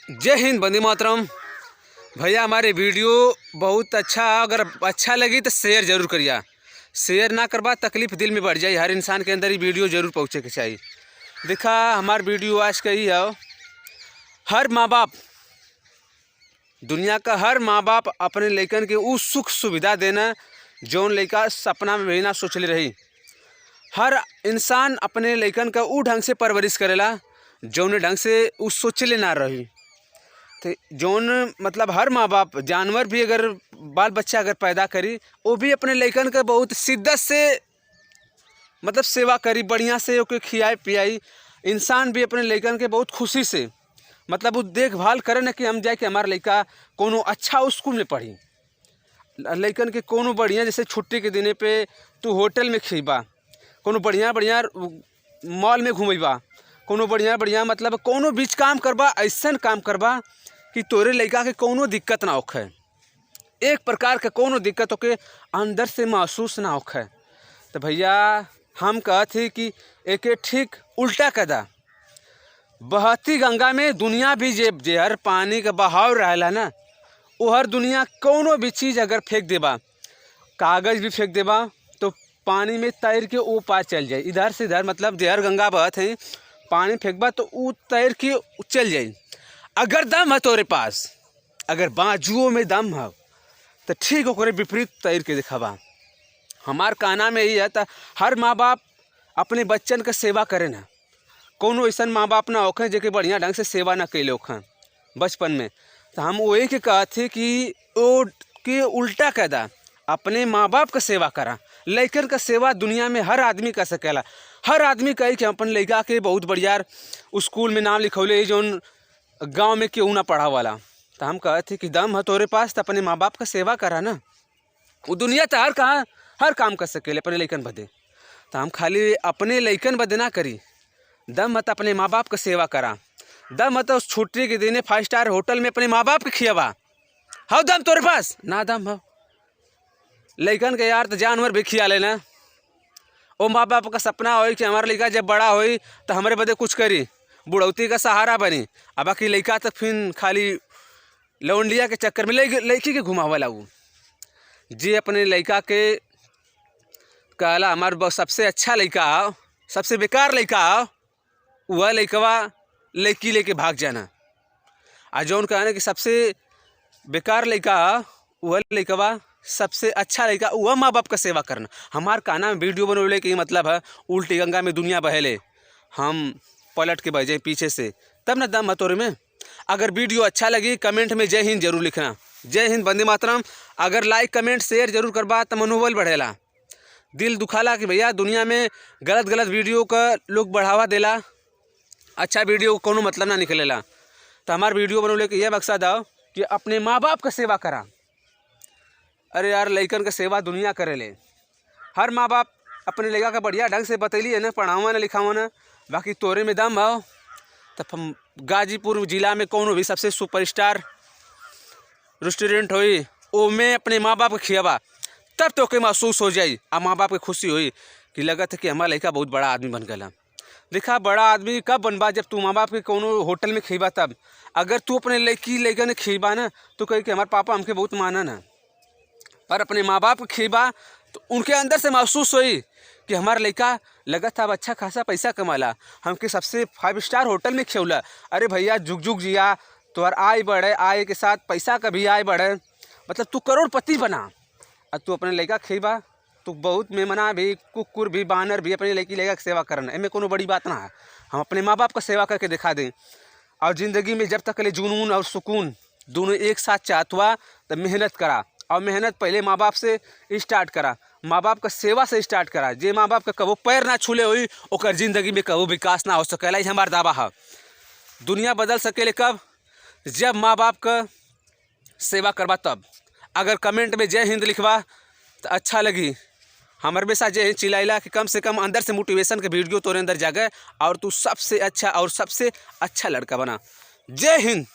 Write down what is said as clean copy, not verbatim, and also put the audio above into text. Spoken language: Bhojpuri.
जय हिंद, वंदे मातरम। भैया, हमारे वीडियो बहुत अच्छा, अगर अच्छा लगी तो शेयर जरूर करिया। शेयर ना करबा, तकलीफ दिल में बढ़ जाए। हर इंसान के अंदर ये वीडियो जरूर पहुँचे के चाहिए। देखा, हमार वीडियो आज का ही है। हर माँ बाप, दुनिया का हर माँ बाप अपने लइकन के उ सुख सुविधा देना जौन लइका सपना में भी ना सोचले रही। हर इंसान अपने लइकन का उ ढंग से परवरिश करेला जौन ढंग से उ सोचले ना रही। तो जौन मतलब हर माँ बाप, जानवर भी अगर बाल बच्चा अगर पैदा करी, वो भी अपने लइकन का बहुत शिद्दत से मतलब सेवा करी, बढ़िया से ओके खियाई पियाई। इंसान भी अपने लइकन के बहुत खुशी से मतलब वो देखभाल करे ना कि हम जाए कि हमार लइका कोनो अच्छा स्कूल में पढ़ी, लइकन के कोनो बढ़िया, जैसे छुट्टी के दिने पे तू होटल में खिबा, कोनो बढ़िया बढ़िया मॉल में घुमैबा, कोनो बढ़िया बढ़िया मतलब कोनो बीच काम करबा, ऐसन काम करबा कि तोरे लइका के कोनो दिक्कत ना होखे, एक प्रकार के कोनो दिक्कत ओके अंदर से महसूस ना होखे। तो भैया, हम कहत ही कि एके ठीक उल्टा कदा। बहती गंगा में दुनिया भी जे जेहर पानी का बहाव रहेला ना, ओहर दुनिया कोनो भी चीज़ अगर फेंक देबा, कागज़ भी फेंक देबा, तो पानी में तैर के ओ पार चल जाए। इधर से इधर, मतलब जेहर गंगा बहत है, पानी फेंकबा तो ऊ तैर के चल जाए। अगर दम है तोरे पास, अगर बाजुओं में दम है, तो ठीक ओकरे विपरीत तैर के दिखाबा। हमार कहना में यही है। तो हर माँ बाप अपने बच्चन के सेवा करे ना। कोनो ऐसा माँ बाप ना होखे जेके बढ़िया ढंग से सेवा ना कैले होखें बचपन में। तो हम वही के कहत ही कि ओ के उल्टा कदा, अपने माँ बाप का सेवा करा। लइकन का सेवा दुनिया में हर आदमी कर सकेला। हर आदमी कही कि हम अपन लइका के बहुत बढ़िया स्कूल में नाम लिखौले जौन गांव में केहू ना पढ़ा वाला। तो हम कहत ही कि दम है तोरे पास तो अपने माँ बाप का सेवा करा ना। वो दुनिया तो हर कहाँ हर काम कर सकेले अपने लइकन बदे। तो हम खाली अपने लइकन बदे ना करी, दम है तो अपने माँ बाप का सेवा करा। दम है तो उस छुट्टी के दिन 5 स्टार होटल में अपने माँ बाप के खियावा। हव दम तोरे पास ना? दम हो लइकन के यार, तो जानवर भी खिया लेना। ओ माँ बाप का सपना होई कि हमारा लइका जब बड़ा होई तो हमारे बदे कुछ करी, बुढ़ौती का सहारा बनी। अब बाकी लइका तो फिर खाली लौंडिया के चक्कर में लड़की के घुमावला। उ जे अपने लइका के कहला हमार सबसे अच्छा लइका हो, सबसे बेकार लइका हो, वह लइकवा लड़की लेके भाग जाना। आ जौन कहना कि सबसे बेकार लइका हो, वह लइकवा सबसे अच्छा लइका, वह माँ बाप का सेवा करना। हमार कहना में वीडियो बनवले के मतलब है, उल्टी गंगा में दुनिया बहेले, हम पलट के बह जाए पीछे से, तब ना दम है तोरे में। अगर वीडियो अच्छा लगी, कमेंट में जय हिंद जरूर लिखना। जय हिंद, वंदे मातरम। अगर लाइक, कमेंट, शेयर जरूर करबा तो मनोबल बढ़ेला। दिल दुखाला कि भैया, दुनिया में गलत गलत वीडियो का लोग बढ़ावा देला, अच्छा वीडियो को कोनो मतलब ना निकलेला। तो हमार वीडियो बनवले के यह मकसद है कि अपने माँ बाप का सेवा करा। अरे यार, लइकन का सेवा दुनिया करेले। हर माँ बाप अपने लइका का बढ़िया ढंग से बतैली है ना, पढ़ावा ना, लिखावा ना। बाकी तोरे में दम हो तो हम गाजीपुर जिला में कोनो भी सबसे सुपरस्टार रेस्टोरेंट होई, ओमे अपने माँ बाप के खियाबा, तब तो के महसूस हो जाई आ माँ बाप के खुशी होई कि लगत है कि हमारा लइका बहुत बड़ा आदमी बन गया। देखा, बड़ा आदमी कब बनबा? जब तू माँ बाप के कोनो होटल में खिबा तब। अगर तू अपने लड़की लइकन के खिबा ना, तो कही कि हमारे पापा हमके बहुत माना ना। पर अपने माँ बाप के खिबा तो उनके अंदर से महसूस होई कि हमारा लइका लगत था अब अच्छा खासा पैसा कमाला, हमके सबसे 5 स्टार होटल में खियौला। अरे भैया, जुग जुग जिया, तोहर आय बढ़े, आय के साथ पैसा का भी आय बढ़े, मतलब तू करोड़पति बना। और तू अपने लइका खिबा तो बहुत मेमना भी, कुकुर भी, बानर भी अपने लड़की लइका के सेवा करना, एमे कोनो बड़ी बात ना है। हम अपने माँ बाप का सेवा करके दिखा दें। और ज़िंदगी में जब तक ले जुनून और सुकून दोनों एक साथ चाहत हुआ तो मेहनत करा और मेहनत पहले माँ बाप से स्टार्ट करा, माँ बाप का सेवा से स्टार्ट करा। जे माँ बाप का कबो पैर ना छूले होई, ओकर ज़िंदगी में कबो विकास ना हो सकेला। ये हमार दावा है। दुनिया बदल सकेले कब? जब माँ बाप का सेवा करबा तब। अगर कमेंट में जय हिंद लिखवा तो अच्छा लगी। हमारे भी साथ जय हिंद चिल्लाइला कि कम से कम अंदर से मोटिवेशन के वीडियो तोरे अंदर जागे और तू सबसे अच्छा और सबसे अच्छा लड़का बना। जय हिंद।